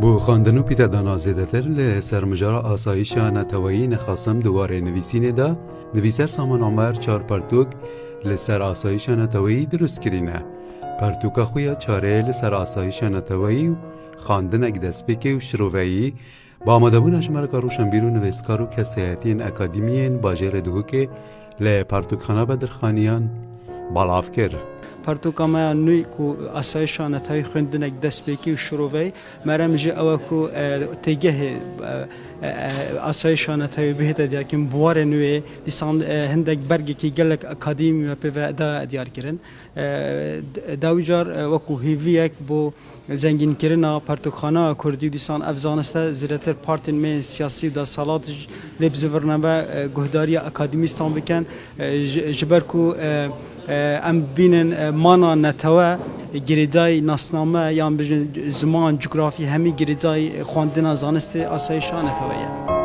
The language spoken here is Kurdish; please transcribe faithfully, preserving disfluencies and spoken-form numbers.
Bo xwendin û pîtedana zêdetir li ser mijara asayîşa neteweyî nexasim di warê nivîsînê de, nivîser Saman Omer çar pertûk li ser asayîşa neteweyî dirust kirîne. Pertûka xwe ya çarê li ser asayîşa neteweyî û xwendinek destpêkê û şiroveyî, bi amadebûna ji me re ka rewşenbîr û nivîskar û kesayetiyên akademî yên bajêrê Duhokê li pertûkxana Bedirxaniyan belav kir. Pertûka me ya nû ku asayîşa neteweyî xwendinek destpêkî û şiroveyî, merem jî ew e ku, e, têgehê, e, e, e, asayîşa neteweyî bihête diyarkirin, bi warê nû yê, dîsan, e, hindek bergekî gelek akademî me pê ve da diyar kirin. E, d-, dawî car, e, wekû hêviyek bo zengînkirina pertûkxana kurdî û dîsan ev zaniste zêdetir partên me yên siyasî û desthilat jî lê bi zivirne ve, e, guhdariya akademîstan bikin. E, ji, ji ber ku, e, e, em bînin, e, mana netewe girêdayî nasname yan bijin ziman, cografî hemî girêdayî xwendina zanistê asayîşa netewe ye.